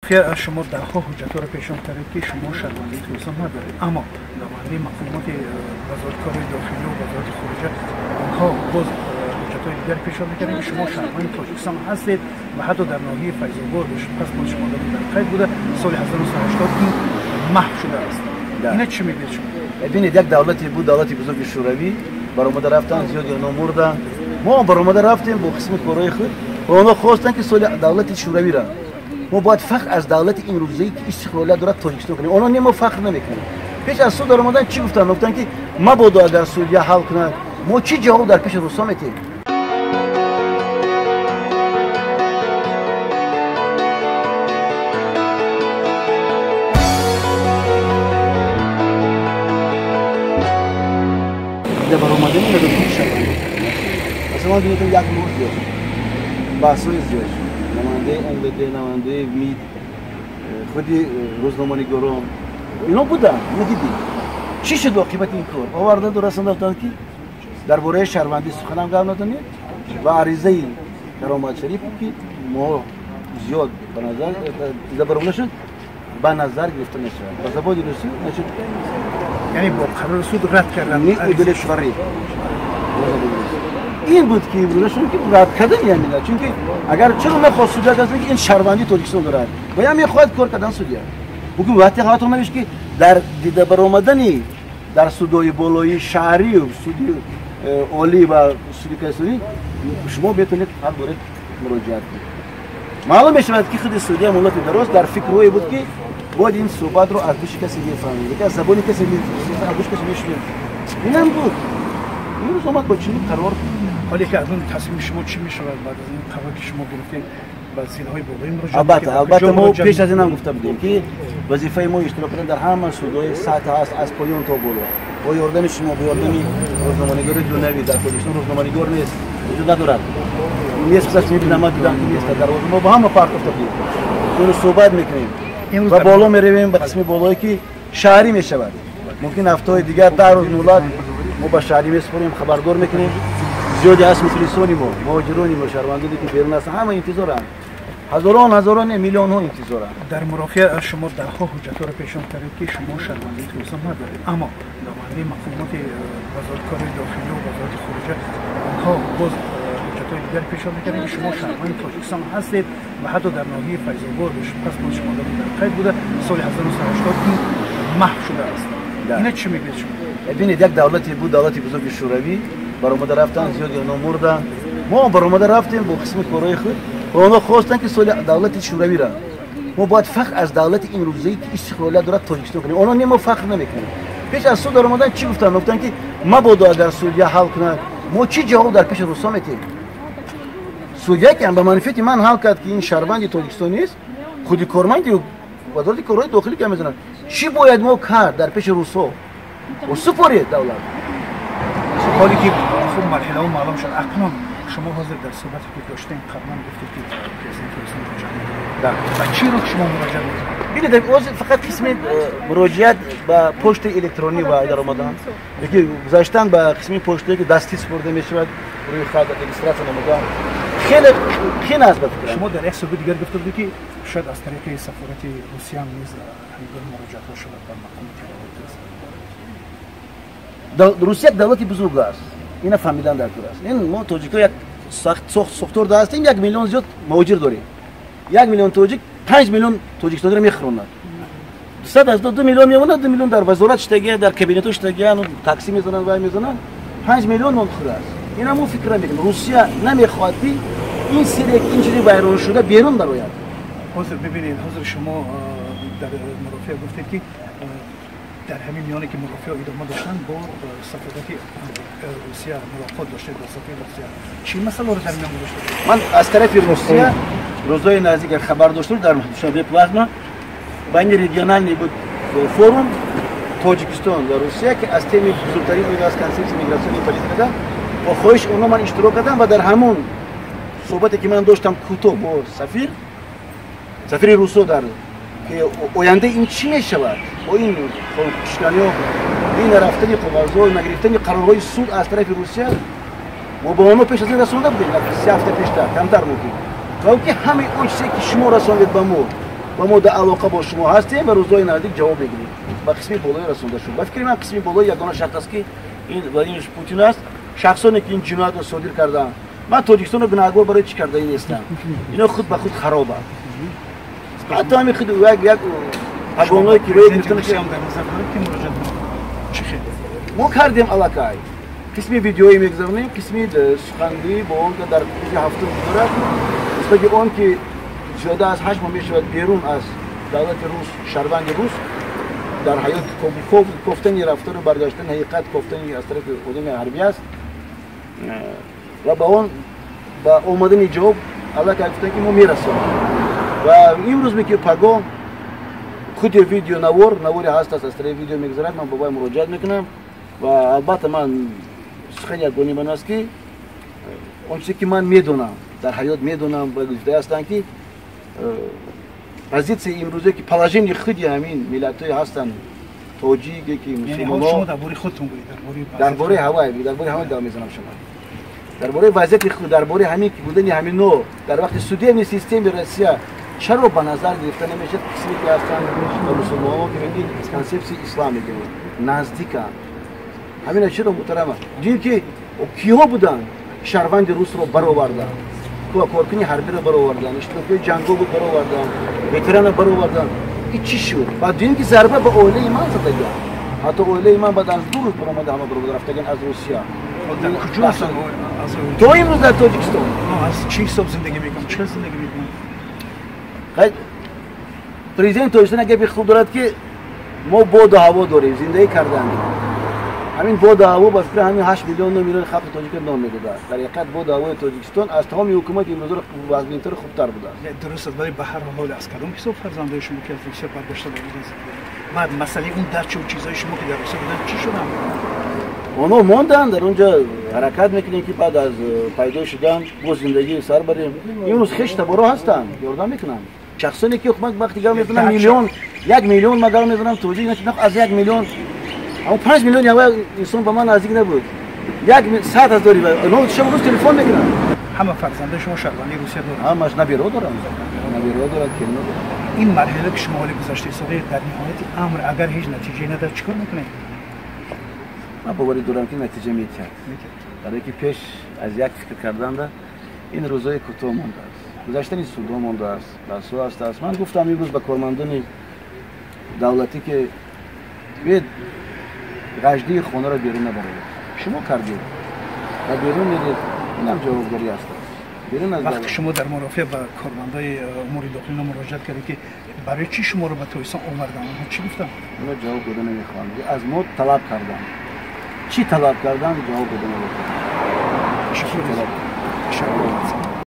Шумо даҳҳо ҳуҷҷатҳоро пешниҳод кардед, ки шумо шаҳрвандии Тоҷикистон надоред, аммо намояндаи мақомоти вазорати корҳои дохилӣ ва вазорати хориҷа онҳо боз ҳуҷҷатҳои дигар пешниҳод мекарданд, ки шумо шаҳрванди Тоҷикистон ҳастед ва ҳатто дар ноҳияи Файзобод паспорти шумо дар қайд буда, соли 1980 ин маҳв шудааст. Ина чӣ мегӯед шумо? Бинед, як давлате буд, давлати бузурги Шӯравӣ, баромада рафтанд, зиёди онҳо мурданд. Мо баромада рафтем бо қисми корҳои худ ва онҳо хостанд, ки соли давлати Шӯравиро мо бояд фахр аз давлати имрӯзае ки истиқлолият дорад Тоҷикистон кунем. Онҳо не, мо фахр намекунем. Пеш аз суд даромадан чӣ гуфтанд? Гуфтанд, ки мабодо агар судя ҳал кунад, мо чӣ ҷавоб дар пеши русҳо метиҳем? Баромадани надоштани шаҳрвандӣ. Масалан, бинед, як моҳ зиёд баҳсҳои зиёд шуд. Намояндаи МВД, намояндаи МИД, худи рӯзноманигорон ино буданд, мо дидем. Чӣ шуд оқибати ин кор? Оварданду расонда гуфтанд, ки дар бораи шаҳрвандӣ суханам гап надонед ва аризаи Каромат Шарипов, ки мо зиёд ба назар дида баромада шуд, ба назар гирифта мешавад. Ба забони русӣ, значит, яъне бо қарори суд рад карданд. Не удовлетворить. Ин буд ки имрӯзашон ки рад кардани ҳамина, чунки агар чаро нахост судя касе ки ин шаҳрвандии Тоҷикистон дорад ва я мехоҳад кор кардан судя, ҳукм вақте хаватон навишт, ки дар дида баромадани дар судои болоии шаҳрию суди олӣ ва суди конститутсионӣ шумо метавонед ҳақ доред муроҷиат кунед. Маълум мешавад, ки худи судя муҳлати дароз дар фикрҳое буд, ки бояд ин суҳбатро аз гӯши касе мефаҳмид, аз забони касе, аз гӯши касе мешунид. Инам буд. Имрӯз омад бо чунин қарор. Ҳоле ки аз он тасмими шумо чӣ мешавад баъд аз ин қарор, ки шумо гирифтед, ба зинаҳои болоӣ муроҷиат? Албатта, албатта, мо пеш аз инам гуфта будем, ки вазифаи мо иштирок кардан дар ҳама судҳои сатҳ аст, аз поён то боло, бо ёрдами шумо, бо ёрдами рӯзноманигори дунявӣ. Дар Тоҷикистон рӯзноманигор нест, вуҷуд надорад, нест. Писаш мебинам, ман дидам, ки нест дар мо ба ҳама партофта будем. Чун суҳбат мекунем ва боло меравем, ба қисми болое ки шаҳрӣ мешавад. Мумкин ҳафтаҳои дигар, 10 рӯз муҳлат, мо ба шаҳрӣ месупорем, хабардор мекунем. Зиёде аз мухлисони мо, муҳоҷирони мо, шаҳрвандоне ки берун ҳастанд, ҳама интизоранд. Ҳазорон, ҳазорон, миллионҳо интизоранд. Дар мурофиа шумо даҳҳо ҳуҷҷатҳоро пешниҳод кардед, ки шумо шаҳрвандии Тоҷикистон надоред, аммо намояндаи мақомоти вазорати корҳои дохилӣ ва вазорати хориҷа онҳо боз ҳуҷҷатҳои дигар пешниҳод мекарданд, ки шумо шаҳрванди Тоҷикистон ҳастед ва ҳатто дар ноҳияи Файзобод паспорти шумо дар қайд буда, соли 1980 ин маҳв шудааст. Ина чӣ мегӯед шумо? Бинед, як давлате буд, давлати бузурги Шӯравӣ, баромада рафтанд, зиёди онҳо мурданд. Мо баромада рафтем бо қисми корҳои худ ва онҳо хостанд, ки соли давлати Шӯравиро мо бояд фахр аз давлати имрӯзае ки истиқлолият дорад Тоҷикистон кунем. Онҳо не, мо фахр намекунем. Пеш аз суд даромадан чӣ гуфтанд? Гуфтанд, ки мабодо агар судя ҳал кунад, мо чӣ ҷавоб дар пеши русҳо метиҳем? Судя ки ба манфиати ман ҳал кард, ки ин шаҳрванди Тоҷикистон нест, худи корманди вазорати корҳои дохилӣ ки мезананд, чӣ бояд мо кард дар пеши русҳо? Супоред давлат. Ҳоле ки хуб марҳилаҳо маълум шуд, акнун шумо ҳозир дар суҳбате ки доштем қаблан гуфтед, ки президенти Тоҷикистон муроҷиат мекунед. Ба чӣ роҳ шумо муроҷиат мекунед? Бинед, ҳозир фақат қисми муроҷиат ба почтаи электронӣ ва даромадан, яки гузаштан ба қисми почтае ки дастӣ супурда мешавад, рӯи хат регистратсия намудан хеле қин аст, ба фикрам. Шумо дар як суҳбати дигар гуфта будед, ки шояд аз тариқи сафорати Русия ҳам низ ҳамин муроҷиатҳо шавад ба мақомоти. Русия давлати бузург аст, ина фаҳмидан дар кор аст. Ин мо тоҷикҳо як сохтор ҳастем, 1 миллион зиёд муҳоҷир дорем. 1 миллион тоҷик 5 миллион тоҷикистониро мехӯронад. Дусад аз 2 миллион мемонад, 2 миллион дар вазорат шитагия, дар кабинетҳо шитагиян, такси мезананд, вай мезананд, 5 миллион мон худ аст. Ина мо фикр мекунем, Русия намехоҳад, ки ин сире, ин чизи вайрон шуда берун барояд. Ҳозир бибинед, ҳозир шумо дар мурофиа гуфтед, ки дар ҳамин миёне ки мурофиа идома доштанд, бо сафорати Русия мулоқот доштед. Бо сафири Русия чӣ масъаларо дар миён гузоштед? Ман аз тарафи Русия рӯзҳои наздик хабар доштам, дар Душанбе Плазма байни региональный буд форум Тоҷикистон ва Русия, ки аз теми бузургтарин ин аз концепсия миграционной политика. Бо хоҳиш онҳо ман иштирок кардам ва дар ҳамон суҳбате ки ман доштам кӯтоҳ бо сафири русо, дар ки оянда ин чӣ мешавад бо ин қонуншиканиҳо, ин нарафтани қоғазҳо, нагирифтани қарорҳои суд аз тарафи Русия. Мо ба онҳо пеш аз ин расонда будем, 3 ҳафта пештар, камтар мумкин, ва ки ҳамаи он чизе ки шумо расондед ба мо. ва мо дар алоқа бо шумо ҳастем ва рӯзҳои наздик ҷавоб мегирем. Ба қисми болои расонда шуд. Ба фикри ман қисми болои ягона шахс аст ки ин Владимир Путин аст. Шахсоне ки ин ҷиноятро содир кардаанд. Ман Тоҷикистонро гунаҳгор барои чӣ кардаи нестам. Ино худ ба худ харобанд. Ҳатто ҳамин худ як пагоное ки мо кардем аллакай. Қисми видеоӣ мегузаронем, қисми сухангӯӣ бо он ки дар рӯзи ҳафтум гузарад, нисбати он ки зиёда аз 8 моҳ мешавад берун аз давлати рус, шаҳрванди рус дар ҳаёт кофтани рафтору баргаштани ҳақиқат кофтани аз тарафи одами ҳарбӣ аст ва ба он ба омадани ҷавоб аллакай гуфтанд ки мо мерасонем. Ва имрӯз ки пагоҳ худи видео навори ҳаст аз тарафи видео мегузарад, ман ба вай муроҷиат мекунам ва албатта ман сухани ягони ман аст ки он чизе ки ман медонам дар ҳаёт медонам ва гуфта ҳастанд ки позитсияи имрӯзе ки положении худи ҳамин миллатҳое ҳастанд тоҷике ки мусулмонҳо дар бораи ҳавай дар бораи ҳамин гап мезанам шумо дар бораи вазъияти худ дар бораи ҳамин ки будани ҳамино дар вақти судебный системаи Россия чаро ба назар гирифта намешавад қисме ки ҳастанд ва мусулмонҳо ки мегӯянд консепсияи ислам мегӯянд наздиканд. Ҳамина чиро муҳтарама дидем ки киҳо буданд шаҳрванди русро бароварданд, коркуни ҳарбиро бароварданд, иштирокиҳои ҷангҳо буд бароварданд, ветеранро бароварданд. И чӣ шуд? Баъд дидем ки зарба ба оилаи ман задагианд. Ҳатто оилаи ман баъд аз 2 рӯз баромада ҳама баромада рафтагианд аз Русия. То имрӯз дар Тоҷикистон. Аз чӣ ҳисоб зиндагӣ мекунанд? Чӣ зиндагӣ мекунанд? Президенти Тоҷикистон як гапи хуб дорад ки мо боду ҳаво дорем, зиндагӣ кардан. Ҳамин боду ҳаво ба фикри ҳамин 8 миллион 9 миллион халқи тоҷикро ном медодааст. Дар ҳақиқат боду ҳавои Тоҷикистон аз тамоми ҳукумати имрӯзаро вазминтару хубтар будааст. Дуруст аст, вале ба ҳар ҳол аз кадом ҳисоб фарзандои шумо ки аз Русия баргашта буданд? Баъд масъалаи он дачу чизҳои шумо ки дар Русия буданд чӣ шуданд? Онҳо монданд, дар онҷо ҳаракат мекунем ки баъд аз пайдо шудан бо зиндагӣ сар барем. Имрӯз хеш таборо ҳастанд, ёрдам мекунанд. Шахсоне ки ҳукумат вақти гап мезанам миллион, 1 миллион ман гап мезанам тоҷик аз 1 миллион аммо 5 миллион як инсон ба ман наздик набуд. 100 ҳазори инҳо шабу рӯз телефон мекунанд. Ҳама фарзандаи шумо шаҳрвандии Русия доранд? Ҳамаш набераҳо доранд. Набераҳо доранд, келинҳо доранд. Ин марҳила ки шумо ҳоле гузашта истодаед дар ниҳояти амр агар ҳеҷ натиҷае надод чӣ кор мекунед? Ман боварӣ дорам ки натиҷа метиҳад. Барое ки пеш аз як фикр карданда ин рӯзҳои кӯтоҳ мондааст. Гузаштани судҳо мондааст, баҳсҳо ҳастааст. Ман гуфтам имрӯз ба кормандони давлатӣ ки биёед ғаждии хонаро берун набаред. Шумо кардед ва берун меред, инам ҷавобгарӣ аст. Берун аз вақте шумо дар мурофиа ба кормандои умури дохилӣ муроҷиат кардед ки барои чӣ шуморо ба Тоҷикистон оварданд, онҳо чӣ гуфтанд? Онҳо ҷавоб дода намехоҳанд. Аз мо талаб карданд. Чӣ талаб карданд, ҷавоб дода намехоҳанд.